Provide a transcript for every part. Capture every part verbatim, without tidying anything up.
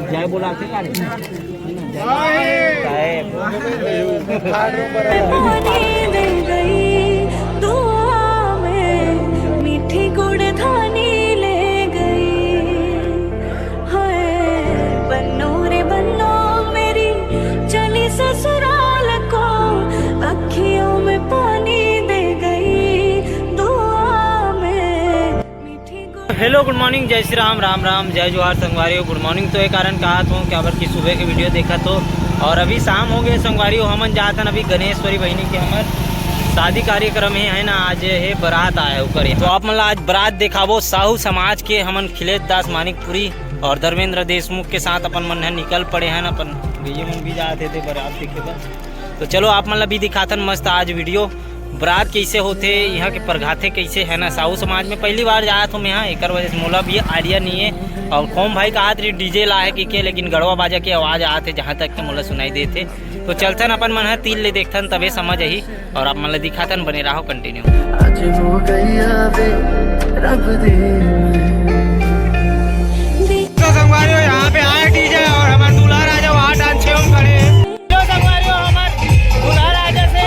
जय बोला थे यार। पानी दे गई दुआ में, मीठी गुड़ धानी ले गई। हाय बन्नो रे बन्नो, मेरी चली ससुराल को, अखियों में पानी दे गई दुआ में। हेलो, गुड मॉर्निंग, जय श्री राम, राम राम, जय जोहार संगवारी हो। गुड मॉर्निंग तो ये कारण कहा था, क्या बर कि सुबह के वीडियो देखा तो, और अभी शाम हो गए संगवारी हो। हमन जात हन अभी गणेश्वरी बहिनी के हमर शादी कार्यक्रम हे, है ना, आज हे बारात आए हे ओकर। तो आप मन ला आज बारात देखाबो, साहू समाज के हमन खिलेश दास मानिकपुरी और धर्मेंद्र देशमुख के साथ अपन मन ह निकल पड़े हन, अपन भैया मन भी जात हे ते बारात देखे बर। तो चलो आप मन ला भी दिखाथन मस्त आज वीडियो, बारात कैसे होथे, यहाँ के परघाथे कैसे है ना। साहू समाज में पहली बार जात हूँ मैं यहाँ, एकर वजह से मोला भी आइडिया नहीं है। और कौन भाई कहा रही डीजे ला है कि के, लेकिन गड़वा बाजा के आवाज आत है जहाँ तक के मोला सुनाई देत है। तो चलथन अपन मन ह तीर ले देखथन तबे समझ आही, और आप मन ला दिखाथन, बने रहो कंटिन्यू। आज हो गई आवे रब दे। तो संगवारी हो, यहाँ पे आए डीजे और हमारे दूल्हा राजा वहाँ डांस छेव खड़े हैं। जो संगवारी हो, हमारे दूल्हा राजा से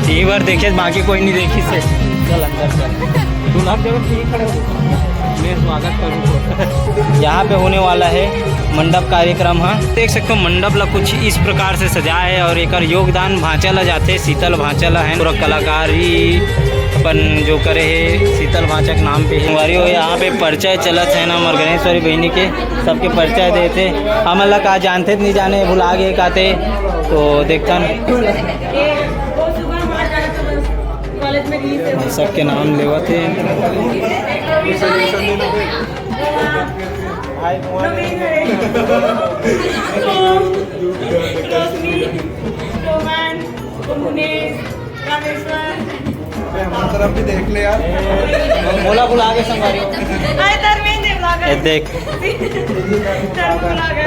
ये बार देखे, बाकी कोई नहीं देखी से। चल अंदर चल। दूल्हा के जगह ठीक खड़े हो। मैं स्वागत करूँ। यहाँ पे होने वाला है मंडप कार्यक्रम। हाँ, देख सकते हो मंडप ला कुछ इस प्रकार से सजाया है और एकर योगदान भांचा ला जाते, शीतल भांचा ला है। पूरा कलाकारी अपन जो करे है शीतल भांचा के नाम पे है। संगवारी हो, यहाँ पे परिचय चलत है ना हमर गणेश्वरी बहिनी के, सबके परिचय देते। हमन ला का जानते नहीं जाने, भुला गए काते, तो देखथन। सबके नाम लेवत है। हमारे तरफ भी देख ले यार। बुला, बुला के संगवारी हो। अरे धर्मेंद्र बुला के। ये देख। धर्म बुला के।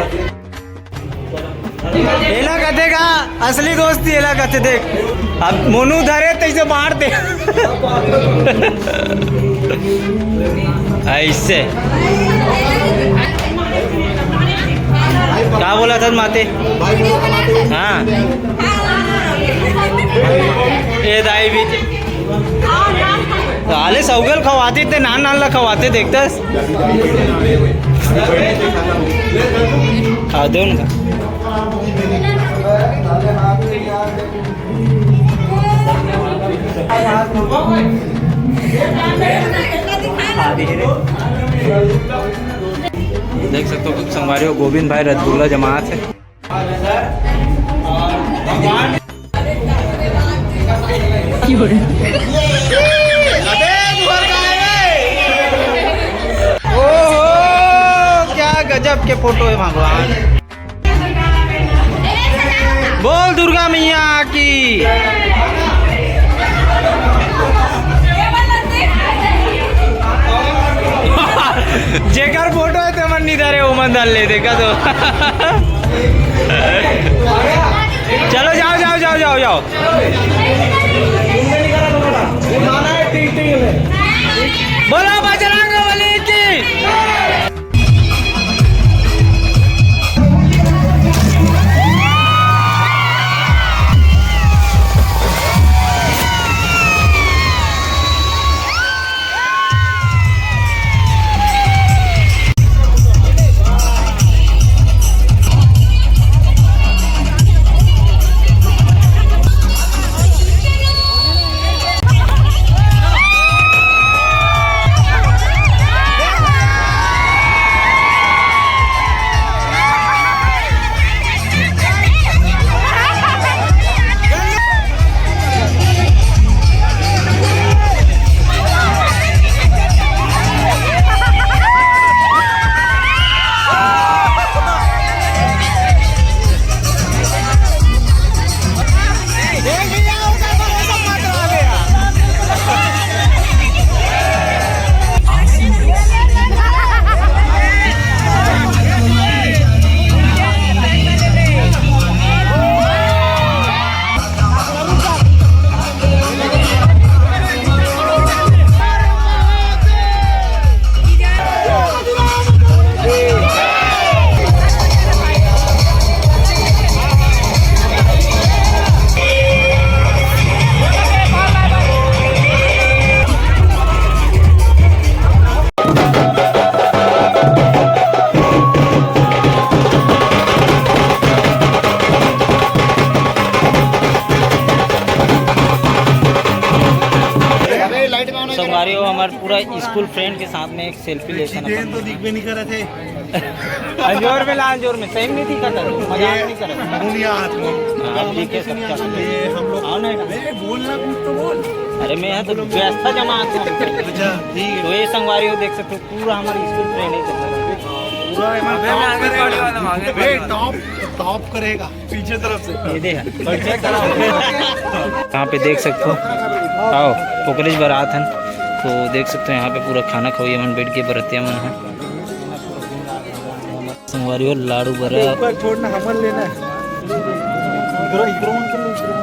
एला कथे का असली दोस्ती, एला कथे देख। अब मोनू धरे तैसे मार दे। ऐसे। का बोला था माते? हाँ। ए दाई भी। आले सौगल खवाते ते नान नान ला खवाते देखतस। खा दो उनका। देख सकते हो संगवारी हो, गोविंद भाई रसगुल्ला जमात है। ओहो, क्या गजब के फोटो है भगवान। बोल दुर्गा मैया की। जेकर फोटो है तेमन निधर है, ओमन धर ले, देखा तो। चलो जाओ, जाओ, जाओ, जाओ, जाओ। बोलो बजरंग बली की। संगवारी हो, हमारे पूरा स्कूल फ्रेंड के साथ में एक सेल्फी लेते हैं। तो दिख भी नहीं कर रहे थे। अंजोर में ला, अंजोर में सही में नहीं दिखा था, मजाक नहीं कर रहा। दुनिया हाथ में। हाँ, आप देख के सब क्या ये हम लोग। हाँ, नहीं। अरे, बोलना कुछ तो बोल। अरे, मैं यहाँ तो व्यवस्था जमा आता हूँ। अच्छा, ठीक है। तो ये संगवारी हो, देख सकते हो, पूरा हमारे स्कूल फ्रेंड है। पूरा हमारा टॉप करेगा। ए, टॉप, टॉप करेगा। पीछे तरफ से। ये दे। यहाँ पे देख सकते हो, आओ, ओकरेज बारात हन, तो देख सकते हो यहाँ पे पूरा खाना खवैया मन बैठ के बरतिया मन है। संगवारी हो, लाडू बरा। ऊपर छोड़ना, हमन लेना है। इधरो, इधरो मन के लिए, इधरो।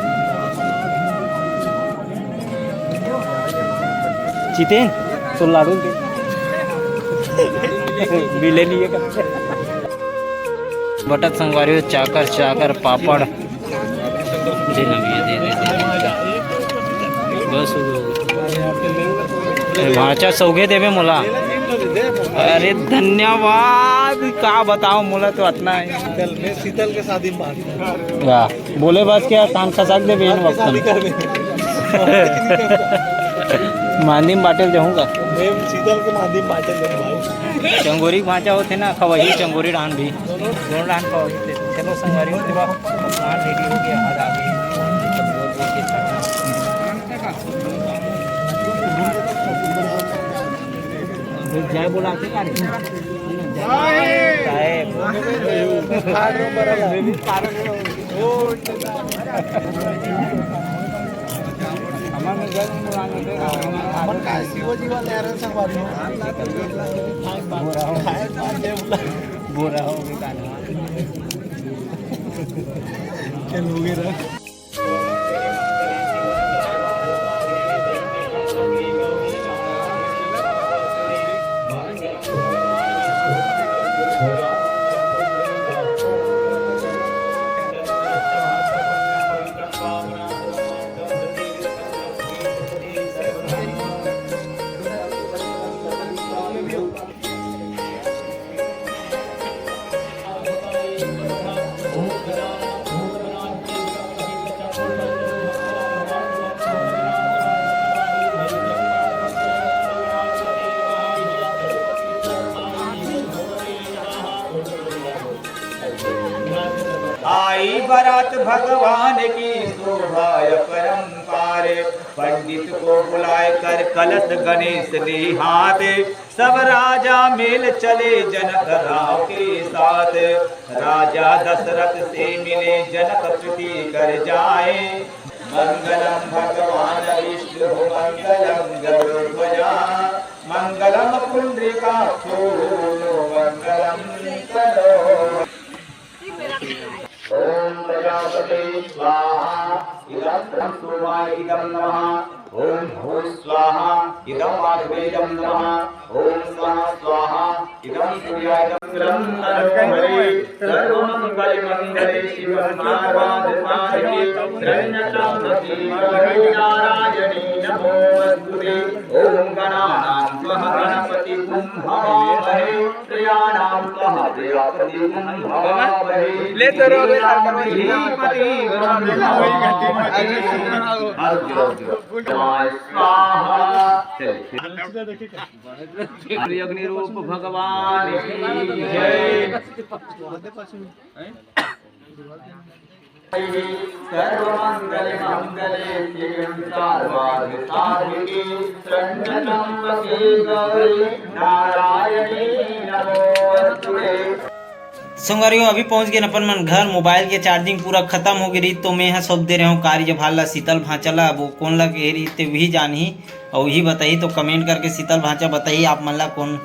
जितेन, तो लाडू दे। मिले नहीं है का? बटत संगवारी हो, चाकर, चाकर, पापड़। दे ना भैया, दे, दे, दे, दे। बस हो गया, हो गया। ए, भांचा सौगे देवे मोला। अरे धन्यवाद, का बताओ, मोला तो अतना है। शीतल, मैं शीतल के शादी में बांट दूं। वाह, बोले बस क्या, कान खसक देवे इन वक्त में। मांदी में बांटे जाऊंगा। मैं शीतल के मांदी में बांटे जाऊंगा भाई। चंगोरी भांचा होते ना, खवही चंगोरी डान भी। दोनों डान खवही थे। चलो संगवारी हो, पूरा पकवान रेडी हो गया, आज आ गए। जय बोला के का रे? जय। अपन काय शिवजी वाले आ रहे संगवारी हो। बोरा हो गया। चल हो गया। आई बरात भगवान की शोभा अपरंपार, पंडित को बुलाए कर कलश गणेश ने हाथ, सब राजा मेल चले जनक राव के साथ। राजा दशरथ से मिले जनक प्रीति कर जाए। मंगलम भगवान विष्णु मंगलम गरुड़ ध्वजा, मंगलम पुंडरीकाक्षो मंगलम करो। ओम प्रजापते स्वाहा, इदम सोमाय इदम नमः। ओम भू स्वाहा, इदम वायवे इदम नमः। ओम सः स्वाहा, इदम सूर्याय इदम। मंगलम मनोहरे, सर्वमंगल मंगले शिव सर्वार्थ साधके, शरण्य त्र्यंबके गौरी नारायणी नमोस्तुते। ओम गणानां त्वा गणपति हवामहे, प्रियाणां त्वा प्रियपति हवामहे। ले तो रो, ले, सरकार, ले। स्वाहा। चलिए। अग्नि रूप भगवान की जय। सर्वमंगल मंगले शिव सर्वार्थ साधिके, शरण्य त्र्यंबके गौरी नारायणी नमोस्तुते। संगवारी हो, अभी पहुंच गए अपन मन घर। मोबाइल के चार्जिंग पूरा खत्म हो गई रही, तो मैं यहाँ सौंप दे रहे हूँ कार्यभार ला शीतल भांचा ला। वो कोन ला कहे रही, ते वही जानही और वही बताही। तो कमेंट करके शीतल भांचा बताही आप मन ला कोन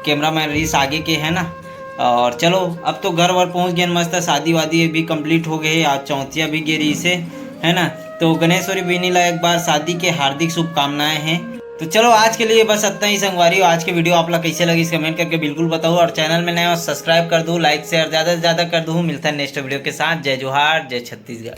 कैमरा मैन रहीस आगे के, है ना। और चलो, अब तो घर वर पहुंच गए मस्त, शादी वादी भी कंप्लीट हो गए, आज चौथिया भी गे रहीस हे, है ना। तो गणेश्वरी बिहनी ला एक बार शादी के हार्दिक शुभकामनाएं हैं। तो चलो, आज के लिए बस इतना ही संगवारी हो। आज के वीडियो आप ला कैसे लगी, कमेंट करके बिल्कुल बताओ, और चैनल में नए हो, सब्सक्राइब कर दो, लाइक शेयर ज्यादा से ज्यादा कर दो। मिलता है नेक्स्ट वीडियो के साथ। जय जोहार, जय छत्तीसगढ़।